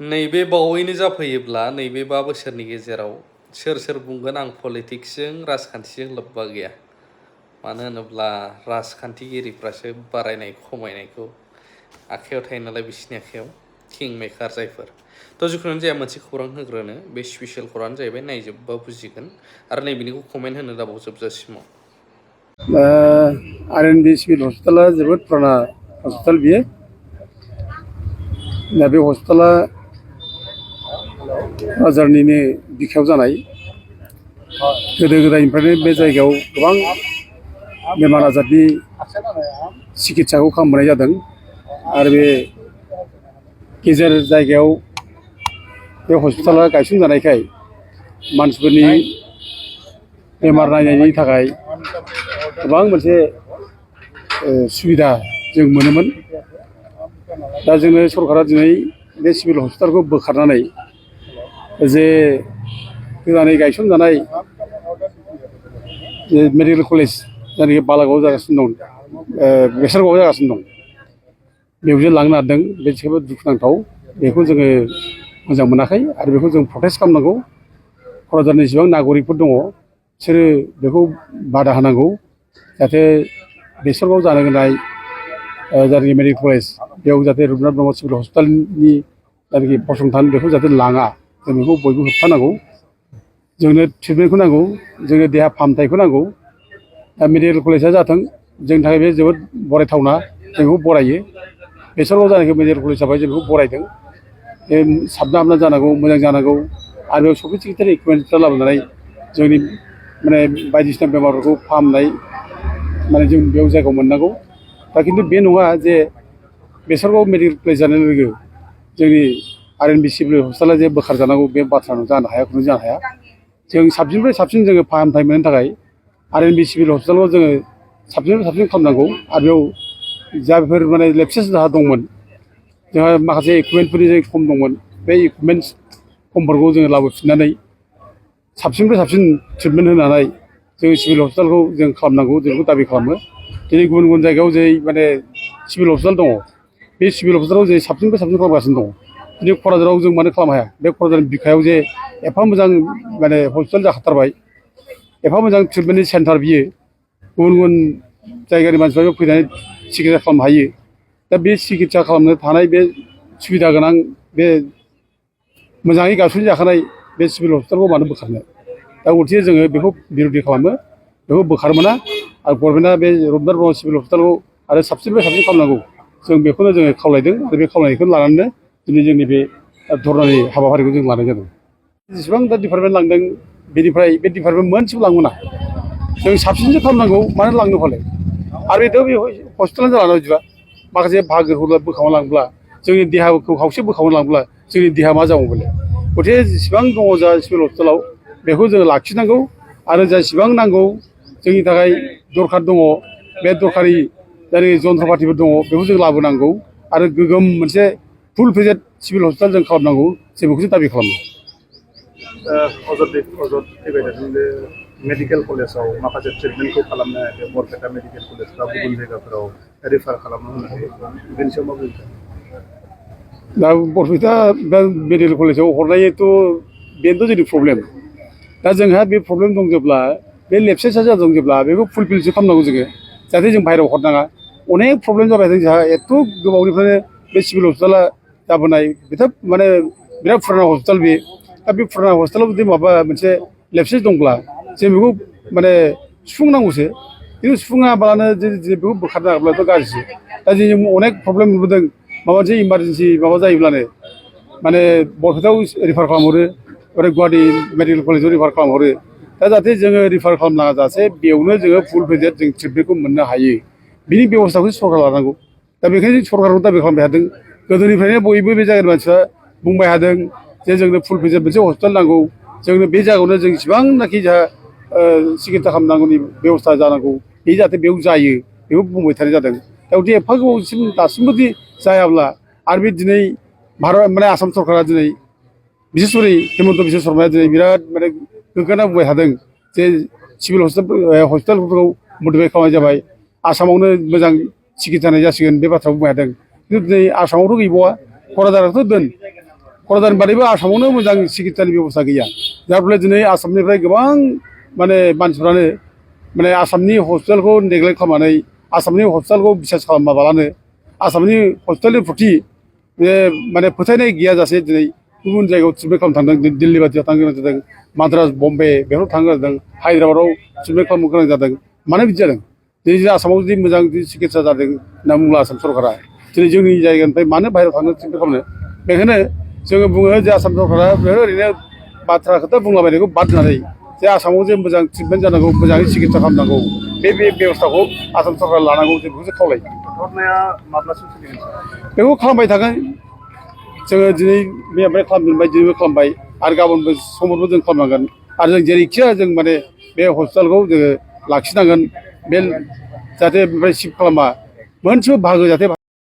नैबे बावैनो जाफैयोब्ला नैबे 5 बोसोरनि गेजेराव सोर बुंगोन आं पलिटिक्सजों राजखान्थिजों लोब्बा गैया। मानो होनोब्ला राजखान्थिगिरिफ्रासो बारायनाय खमायनायखौ आखायाव थायो नालाय बिसिनि आखायाव किं मेकार जायफोर। जिखुनु जाया मोनसे खौरां होग्रोनो बे स्पेसियेल खौराङानो जाहैबाय नायजोबबा बुजिगोन आरो नैबेनिखौ कमेन्ट होनो दाबाव जोबजासिमाव। आरएनबि सिभिल हस्पिटाला जोबोद पुराना हस्पिटाल बियो। दा बे हस्पिटाला क'क्राझारनिनो बिखायाव जानाय। गोदो गोदायनिफ्रायनो बे जायगायाव गोबां बेमार आजारनि सिकित्साखौ खालामबोनाय जादों आरो बे गेजेर जायगायाव बे हस्पिटाला गायसनजानायखाय मानसिफोरनि बेमार नायनायनि थाखाय गोबां मोनसे सुबिदा जों मोनोमोन। दा जोङो सरकारा दिनै बे सिभिल हस्पिटालखौ बोखारनानै जे गोदानै गायसनजानाय जे मेडिकेल कलेज जायनाखि बालागावआव जागासिनो दं, बेसरगावआव जागासिनो दं, बेयावसो लांनो नागिरदों। बे जोबोद दुखुनांथाव। बेखौ जोङो मोजां मोनाखै आरो बेखौ जों प्रटेस्ट खालामनांगौ। क'क्राझारनि जेसेबां नागरिकफोर दङ बिसोरो बेखौ बादा होनांगौ जाहाथे बेसरगावआव जानो गोनां जायनाखि मेडिकेल कलेज बेयाव जाहाथे रुपनाथ ब्रह्म सिभिल हस्पिटालनि जायनाखि फसंथान बेखौ जाहाथे लाङा, जों बेखौ बयबो होबथानांगौ। जोंनो ट्रिटमेन्टखौ नांगौ, जोंनो देहा फाहामथायखौ नांगौ। दा मेडिकेल कलेजआ जाथों, जोंनि थाखाय बे जोबोद बरायथावना, जों बेखौ बरायो। बेसरगावआव जानाखि मेडिकेल कलेज जाबाय जों बेखौ बरायदों। बे साबना हामना जानांगौ, मोजां जानांगौ आरो बेयाव सफिस्टिकेटेड इकुइपमेन्टफ्रा लाबोनानै जोंनि माने बायदिसिना बेमारफोरखौ फाहामनाय माने जों बेयाव जायगायाव मोननांगौ। दा खिन्थु बे नङा जे बेसरगाव मेडिकेल कलेज जानाय लोगो जोंनि आरएनबि सिभिल हस्पिटाला जे बोखारजानांगौ बे बाथ्रा जानो हाया, खुनु जानो हाया। जों साबसिननिफ्राय साबसिन जोङो फाहामथाय मोननो थाखाय आरएनबि सिभिल हस्पिटालाव जोङो साबसिननिफ्राय साबसिन खालामनांगौ आरो बेयाव जायफोर माने लेप्सेस जाहा दंमोन, जोंहा माखासे इकुइपमेन्टफोरनि खम दंमोन, बे इकुइपमेन्ट खमफोरखौ जोङो लाबोफिननानै साबसिननिफ्राय साबसिन ट्रिटमेन्ट होनानै जों सिभिल हस्पिटालखौ जों खालामनांगौ, जों बेखौ दाबि खालामो। दिनै गुबुन गुबुन जायगायाव जे माने सिभिल हस्पिटाल दङ, बे सिभिल हस्पिटालाव जे साबसिननिफ्राय साबसिन खालामगासिनो दङ। दिनै क'क्राझाराव जों मानो खालामनो हाया? बे क'क्राझारनि बिखायाव जे एफा मोजां माने हस्पिटाल जाखाथारबाय, एफा मोजां ट्रिटमेन्टनि सेन्टार बियो, गुबुन गुबुन जायगानि मानसिफ्राबो फैनानै सिकित्सा खालामनो हायो। दा बे सिकित्सा खालामनो थानाय बे सुबिदा गोनां बे मोजाङै गायसनजाखानाय बे सिभिल हस्पिटालखौ मानो बोखारनो? दा उलथे जोङो बेखौ बिर'धि खालामो, बेखौ बोखारनो मोना आरो गभर्नमेन्टआ बे रुपनाथ ब्रह्म सिभिल हस्पिटालखौ आरो साबसिननिफ्राय साबसिन खालामनांगौ, जों बेखौनो जोङो खावलायदों आरो बे खावलायनायखौ लानानैनो दिनै जोंनि बे धरनानि हाबाफारिखौ जों लानाय जादों। जेसेबां दा डिपार्टमेन्ट लांदों बेनिफ्राय बे डिपार्टमेन्ट मोनसेबो लांनो मोना। जों साबसिनसो खालामनांगौ, मानो लांनो फालाय? आरो बेथ' बे हस्पिटालानो जाला बिदिबा माखासे बाहागोखौ बोखावना लांब्ला, जोंनि देहाखौ खावसे बोखावना लांब्ला जोंनि देहा मा जाबावगोनलाय? गथे जेसेबां दङ जा सिभिल हस्पिटालाव बेखौ जोङो लाखिनांगौ आरो जेसेबां नांगौ जोंनि थाखाय दरखार दङ, बे दरखारि जायनाखि जन्थ्रपातिफोर दङ बेखौ जों लाबोनांगौ आरो गोगोम मोनसे फुल फेजेड सिभिल हस्पिटाल जों खालामनांगौ, जों बेखौसो दाबि खालामो। अजद फैबाय थादों बे मेडिकेल कलेजाव माखासे ट्रिटमेन्टखौ खालामनो बे बरपेटा मेडिकेल कलेज बा गुबुन जायगाफोराव रेफार खालामनो होनानै बेनि सायाव मा बुंदों? दा बरपेटा बा मेडिकेल कलेजाव हरनायथ' बेनोथ' जोंनि प्रब्लेम। दा जोंहा बे प्रब्लेम दं जेब्ला, बे लेप्सेसा जादों जेब्ला, बेखौ फुलफिलसो खालामनांगौ जोङो, जाहाथे जों बाहेरायाव हरनाङा। अनेक प्रब्लेम जाबाय थादों जोंहा, एथ' गोबावनिफ्रायनो बे सिभिल हस्पिटाला जाबोनाय बिराद माने बिराद फुराना हस्पिटाल बे। दा बे फुराना हस्पिटालाव जुदि माबा मोनसे लेप्सेस दंब्ला जों बेखौ माने सुफुंनांगौसो। खिन्थु सुफुङाबालानो बेखौ बोखारनो हाब्लाथ' गाज्रिसो। दा जों अनेक प्रब्लेम नुबोदों, माबा मोनसे इमारजेन्सि माबा जायोब्लानो माने बरपेटायाव रिफार खालामहरो, ओरै गुवाहाटि मेडिकेल कलेजाव रिफार खालामहरो। दा जाहाथे जोङो रिफार खालामनाङा जासे बेयावनो जोङो फुल फेजेड जों ट्रिटमेन्टखौ मोननो हायो, बिनि बेब'स्थाखौ सरकार लानांगौ। दा बेखायनो सरकारखौ दाबि खालामबाय थादों। गोदोनिफ्रायनो बयबो बे जायगानि मानसिफ्रा बुंबाय थादों जे जोंनो फुल फेजेड मोनसे हस्पिटाल नांगौ, जोंनो बे जायगायावनो जों इसिबांनाखि जोंहा सिकित्सा खालामनांगौनि बेब'स्था जानांगौ, बे जाहाथे बेयाव जायो बेखौ बुंबाय थानाय जादों। दा बिदि एफा गोबावसिम दासिमबो दि जायाब्ला आरो बे दिनै भारत माने आसाम सरकारा दिनै बिसेसरि हिमन्त बिश्व शर्माया दिनै बिराद माने गोग्गाना बुंबाय थादों जे सिभिल हस्पिटालफोरखौ मडिफाइ खालामनाय जाबाय, आसामावनो मोजां सिकित्सा होनाय जासिगोन, बे बाथ्राखौ बुंबाय थादों। खिन्थु दिनै आसामावथ' गैबावा, क'क्राझारावथ' दोन, क'क्राझारनि बादैबो आसामावनो मोजां सिकित्सानि बेबस्था गैया जाय फले दिनै आसामनिफ्राय गोबां माने मानसिफ्रानो माने आसामनि हस्पिटालखौ नेग्लेक्ट खालामनानै आसामनि हस्पिटालखौ बिसास खालामाबालानो आसामनि हस्पिटालनि प्रति बे माने फोथायनाय गैयाजासे दिनै गुबुन जायगायाव ट्रिटमेन्ट खालामनो थांदों दिल्ली बायदियाव थांनो गोनां जादों माद्रास बम्बे बेफोराव थांनो गोनां जादों हायद्राबादाव ट्रिटमेन्ट खालामनो गोनां जादों मानो बिदि जादों दिनै जों आसामाव जुदि मोजां सिकित्सा जादों होनना बुङोब्ला आसाम सरकारा दिनै जोंनि जायगानिफ्राय मानो बाहेरायाव थांनो ट्रिटमेन्ट खालामनो बेखायनो जोङो बुङो जे आसाम सरकारा ओरैनो बाथ्रा खोथा बुंलाबायनायखौ बाद होनानै जे आसामाव जे मोजां ट्रिटमेन्ट जानांगौ मोजाङै सिकित्सा खालामनांगौ बे बेबस्थाखौ आसाम सरकारा लानांगौ जों बेखौसो खावलायो धरनाया माब्लासिम सोलिगोन बेखौ खालामबाय थागोन जोङो दिनै मैयानिफ्राय खालामजेनबाय दिनैबो खालामबाय आरो गाबोनबो समफोरबो जों खालामनांगोन आरो जों जेरैखिजाया जों माने बे हस्पिटालखौ जोङो लाखिनांगोन बे जाहाथे बेनिफ्राय शिफ्ट खालामा मोनसेबो बाहागो जाहाथे